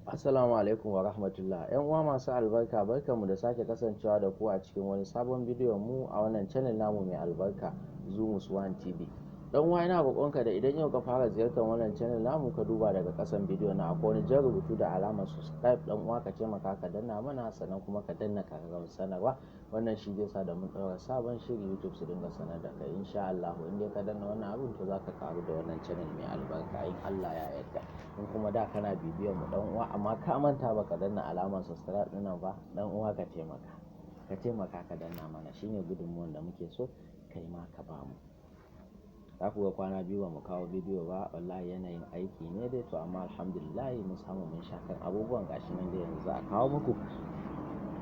Assalamu alaikum wa rahmatullah. ‘Yan uwa masu albarka, barkanmu da sake kasancewa da ku a cikin wani sabon bidiyon mu a wannan channel namu mai albarka, Zumus One TV. Dan uwa, ina roƙonka da idan yau ka fara ziyartar wannan channel namu, ka duba daga ƙasan bidiyon na, akwai wani jan rubutu da alamar subscribe. Dan uwa, ka taimaka ka danna mana, sannan kuma ka danna ƙararrawar sanarwa. Wannan shi zai sa da mun ɗaura sabon shiri, YouTube su dinga sanar da kai. Insha Allah in dai ka danna wannan abun, to zaka karu da wannan channel mai albarka in Allah ya yarda. In kuma da kana bibiyan mu, dan uwa, amma ka manta baka danna alamar subscribe ɗin nan ba, dan uwa, ka taimaka. Ka taimaka ka danna mana, shine gudunmuwan da muke so kai ma ka bamu. Za ku ga kwana biyu ba mu kawo bidiyo ba, wallahi yanayin aiki ne dai. To amma alhamdulillah mun samu mun sha kan abubuwan, gashi nan dai yanzu za a kawo muku.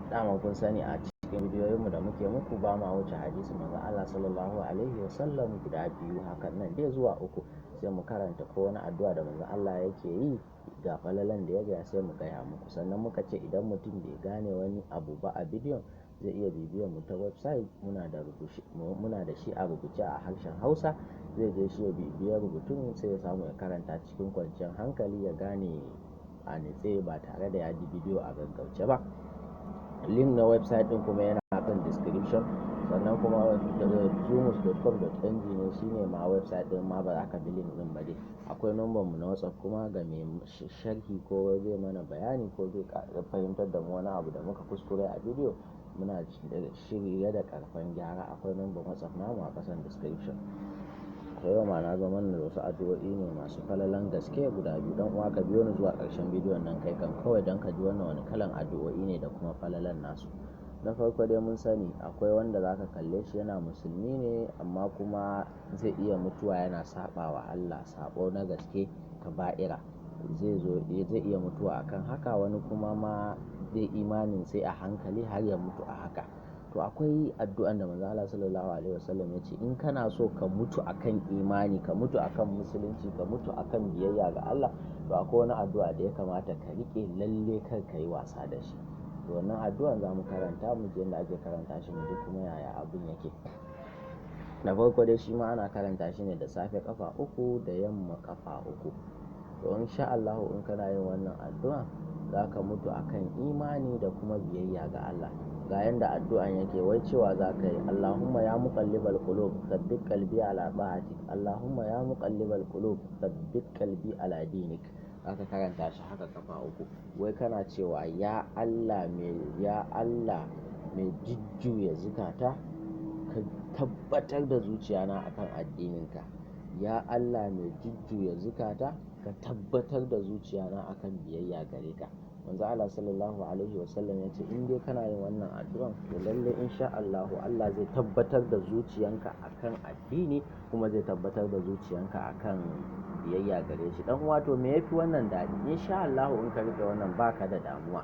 Dama kun sani, a cikin bidiyoyinmu da muke muku ba ma wuce hadisi manzon Allah sallallahu alaihi wasallam guda biyu hakan nan dai zuwa uku, sai mu karanta ko wani addu'a da manzon Allah yake yi, ga falalan da ya gaya, sai mu gaya muku. Sannan muka ce idan mutum bai gane wani abu ba a bidiyon, zai iya bibiyan mu ta website. Muna da shi a rubuce a harshen Hausa. Zai je shi ya bibiya rubutun, sai ya samu ya karanta cikin kwanciyar hankali, ya gane a nitse ba tare da ya ji bidiyo a gaggauce ba. Link na website ɗin kuma yana kan description. Sannan kuma zumus.com.ng ne, shine ma website ɗin ma, ba za ka bi link ɗin ba dai. Akwai number mu na WhatsApp kuma ga mai sharhi ko zai mana bayani ko zai fahimtar da mu wani abu da muka kuskure a bidiyo. Muna shirye da ƙarfan gyara. Akwai number WhatsApp namu a ƙasan description. To yau ma na zo mana da wasu addu'o'i ne masu falalan gaske guda biyu. Dan uwa, ka biyo ni zuwa ƙarshen bidiyon nan kai kan kawai don ka ji wannan wani kalan addu'o'i ne da kuma falalan nasu. Na farko dai, mun sani akwai wanda zaka kalle shi yana musulmi ne, amma kuma zai iya mutuwa yana saɓa wa Allah, saɓo na gaske, kaba'ira. Zai zo zai iya mutuwa akan haka, wani kuma ma zai imanin sai a hankali har ya mutu a haka. To akwai addu'an da Manzon Allah sallallahu alaihi wasallam ya ce in kana so ka mutu akan imani, ka mutu akan musulunci, ka mutu akan biyayya ga Allah, to akwai wani addu'a da ya kamata ka riƙe, lalle kar ka yi wasa da shi. To wannan addu'an za mu karanta, mu ji yadda ake karanta shi, mu ji kuma yaya abun yake. Da farko dai, shi ma ana karanta shi ne da safe ƙafa uku, da yamma ƙafa uku. To in sha Allahu in kana yin wannan addu'a, za ka mutu akan imani da kuma biyayya ga Allah. Ga yanda addu'an yake, wai cewa za ka yi: "Allahumma ya muqallibal qulub, thabbit qalbi ala ta'atik. Allahumma ya muqallibal qulub, thabbit qalbi ala dinik." Zaka karanta shi haka ƙafa uku. Wai kana cewa, ya Allah mai, ya Allah mai jujjuya zukata, ka tabbatar da zuciyana akan addininka. Ya Allah mai jujjuya zukata, ka tabbatar da zuciyana akan biyayya gare ka. Manzon Allah sallallahu alaihi wasallam ya ce in dai kana yin wannan addu'an, to lalle in sha Allahu Allah zai tabbatar da zuciyanka akan addini, kuma zai tabbatar da zuciyanka akan biyayya gare shi. Dan uwa, to me yafi wannan daɗi? In sha Allahu in ka riƙe wannan, baka da damuwa.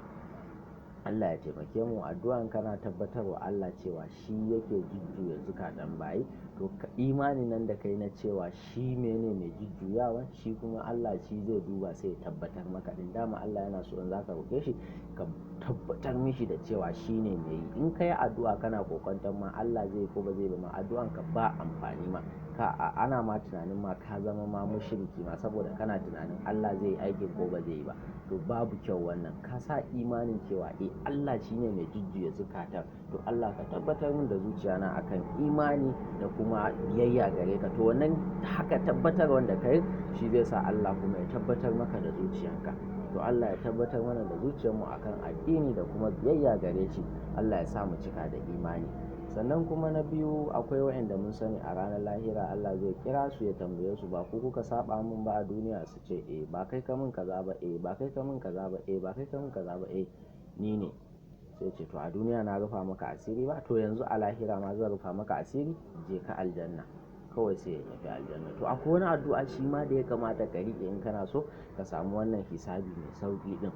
Allah ya taimake mu. Addu'an kana tabbatar wa Allah cewa shi yake jujjuya zukatan bayi. To imanin nan da kai na cewa shi mene mai jujjuyawa, shi kuma Allah shi zai duba sai ya tabbatar maka ɗin. Dama Allah yana so in zaka roƙe shi, ka tabbatar mishi da cewa shi ne mai yi. In ka yi addu'a kana kokwanton ma Allah zai yi ko ba zai ba ma, addu'anka ba amfani ma. Ka ana ma tunanin ma ka zama ma mushriki ma, saboda kana tunanin Allah zai yi aikin ko ba zai yi ba. To babu kyau wannan. Ka sa imanin cewa eh, Allah shi ne mai jujjuya zukatan. To Allah, ka tabbatar min da zuciyana akan imani da kuma biyayya gare ka. To wannan haka tabbatarwan da ka yi, shi zai sa Allah kuma ya tabbatar maka da zuciyanka. To Allah ya tabbatar mana da zuciyarmu akan addini da kuma biyayya gare shi. Allah ya sa mu cika da imani. Sannan kuma na biyu, akwai waɗanda mun sani a ranar lahira Allah zai kira su ya tambaye su, "Ba ku kuka saɓa mun ba a duniya?" Su ce, "Eh." "Ba kai ka mun kaza ba?" "Eh." "Ba kai ka mun kaza ba?" "Eh." "Ba kai ka mun kaza ba?" "Eh, ni ne." Sai ce, "To a duniya na rufa maka asiri ba, to yanzu a lahira ma zan rufa maka asiri, je ka aljanna." Kawai sai ya tafi aljanna. To akwai wani addu'a shi ma da ya kamata ka riƙe in kana so ka samu wannan hisabi mai sauƙi ɗin.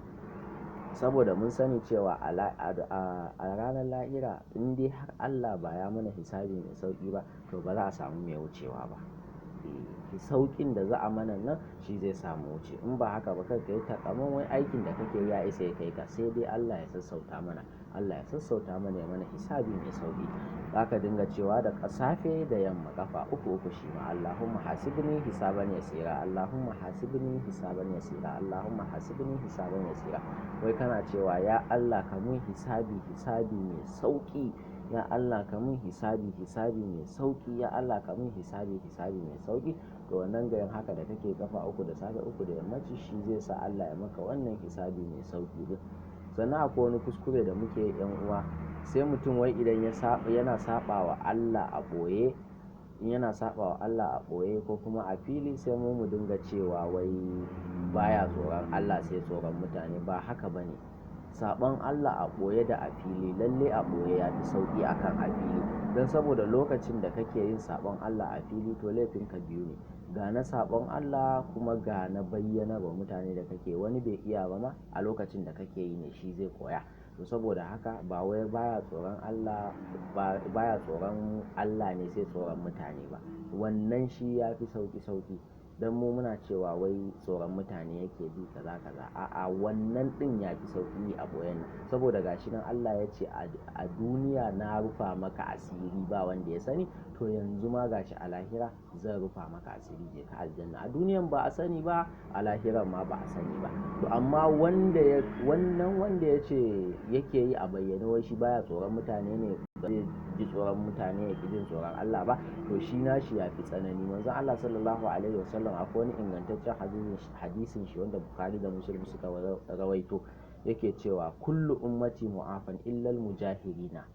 Saboda mun sani cewa a ranar lahira, in dai har Allah ba ya mana hisabi mai sauƙi ba, to ba za a samu mai wucewa ba. Eh. Sauƙin da za a mana nan shi zai samu wuce. In ba haka ba kar ka yi taƙaman wai aikin da kake yi ya isa ya kai ka, sai dai Allah ya sassauta mana. Allah ya sassauta mana ya mana hisabi mai sauƙi. Za ka dinga cewa da safe da yamma ƙafa uku uku shi ma Allahumma hasibni hisaban yasira, Allahumma hasibni hisaban yasira, Allahumma hasibni hisaban yasira. Wai kana cewa ya Allah ka mun hisabi hisabi mai sauƙi, ya Allah ka mun hisabi hisabi mai sauƙi, ya Allah ka mun hisabi hisabi mai sauƙi. To wannan garin haka da kake ƙafa uku da safe uku da yammaci shi zai sa Allah ya maka wannan hisabi mai sauƙi ɗin. Sannan akwai wani kuskure da muke yi 'yan uwa, sai mutum wai idan ya saɓa, yana saɓa wa Allah a ɓoye, in yana saɓa wa Allah a ɓoye ko kuma a fili sai mu dinga cewa wai baya tsoron Allah sai tsoron mutane. Ba haka ba ne. Saɓon Allah a ɓoye da a fili lalle a ɓoye ya fi sauƙi akan a fili. Don saboda lokacin da kake yin saɓon Allah a fili to laifinka biyu ne. Ga na saɓon Allah kuma ga na bayyanarwa mutane da kake wani bai iya ba ma a lokacin da kake yi ne shi zai koya. To saboda haka ba wai baya tsoron Allah, baya tsoron Allah ne sai tsoron mutane ba. Wannan shi ya fi sauƙi sauƙi. Don mu muna cewa wai tsoron mutane yake bi kaza kaza. A'a, wannan ɗin ya fi sauƙi a ɓoyen nan. Saboda ga shi nan Allah ya ce a duniya na rufa maka asiri ba wanda ya sani. To yanzu ma ga shi a lahira zan rufa maka asiri je ka aljanna. A duniyan ba a sani ba, a lahiran ma ba a sani ba. To amma wanda ya, wannan wanda ya ce yake yi a bayyane wai shi baya tsoron mutane ne, ba zai ji tsoron mutane ya ƙi jin tsoron Allah ba, to shi nashi ya fi tsanani. Manzon Allah sallallahu alaihi wasallam akwai wani ingantaccen hadisin shi wanda Bukhari da Muslim suka rawaito yake cewa kullu ummati mu'afan illal mujahirina.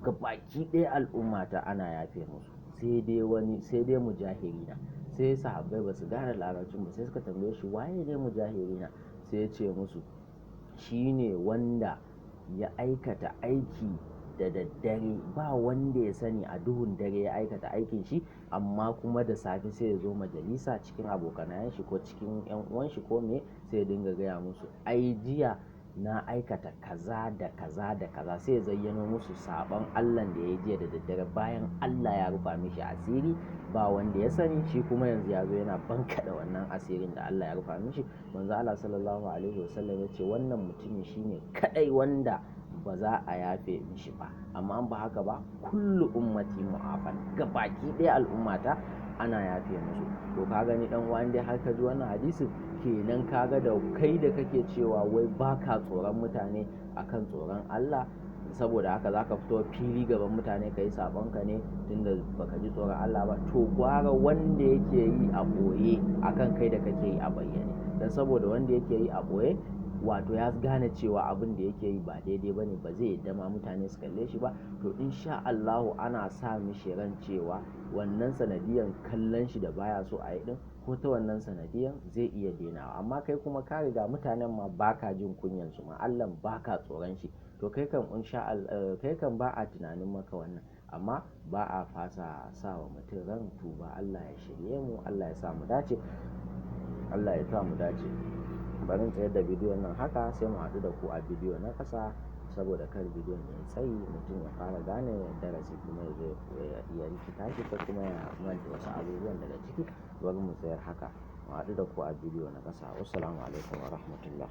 Gabaki ɗaya al'ummata ana yafe musu sai dai wani, sai dai mujahirina. Sai sahabbai ba su gane larabcin ba sai suka tambaye shi waye ne mujahirina? Sai ya ce musu shi ne wanda ya aikata aiki da daddare ba wanda ya sani, a duhun dare ya aikata aikin shi, amma kuma da safe sai ya zo majalisa cikin abokanayen shi ko cikin 'yan uwan shi ko me sai ya dinga gaya musu ai jiya na aikata kaza da kaza da kaza. Sai ya zayyano musu saɓon Allahn da ya yi jiya da daddare bayan Allah ya rufa mishi asiri ba wanda ya sani, shi kuma yanzu ya zo yana bankaɗe wannan asirin da Allah ya rufa mishi. Manzon Allah sallallahu alaihi wasallam ya ce wannan mutumin shine kaɗai wanda ba za a yafe mishi ba. Amma in ba haka ba kullu ummati mu'afan, gabaki ɗaya al'ummata ana yafe musu. To ka gani ɗan uwa in dai har ka ji wannan hadisin kenan ka ga da kai da kake cewa wai baka tsoron mutane akan tsoron Allah, saboda haka za ka fito fili gaban mutane ka yi saɓonka ne tunda baka ji tsoron Allah ba. To gwara wanda yake yi a ɓoye akan kai da kake yi a bayyane. Don saboda wanda yake yi a ɓoye wato ya gane cewa abin da yake yi ba daidai ba ne, ba zai yadda ma mutane su kalle shi ba. To in sha Allahu ana sa mishi ran cewa wannan sanadiyan kallon shi da baya so a yi ɗin ko ta wannan sanadiyan zai iya denawa. Amma kai kuma ka riga mutanen ma baka jin kunyan su ma, Allahn baka tsoron shi. To kai kam in sha Allah, kai kam ba a tunanin maka wannan. Amma ba a fasa sa wa mutum ran tuba. Allah ya shirye mu, Allah ya sa mu dace, Allah ya sa mu dace. Bari in tsayar da bidiyon nan haka sai mu haɗu da ku a bidiyo na ƙasa saboda kar bidiyon ya yi tsayi mutum ya fara gane darasi kuma ya zo ya rikita shi ko kuma ya manta wasu abubuwan daga ciki. Bari mu tsayar haka mu haɗu da ku a bidiyo na ƙasa. Wassalamu alaikum wa rahmatullah.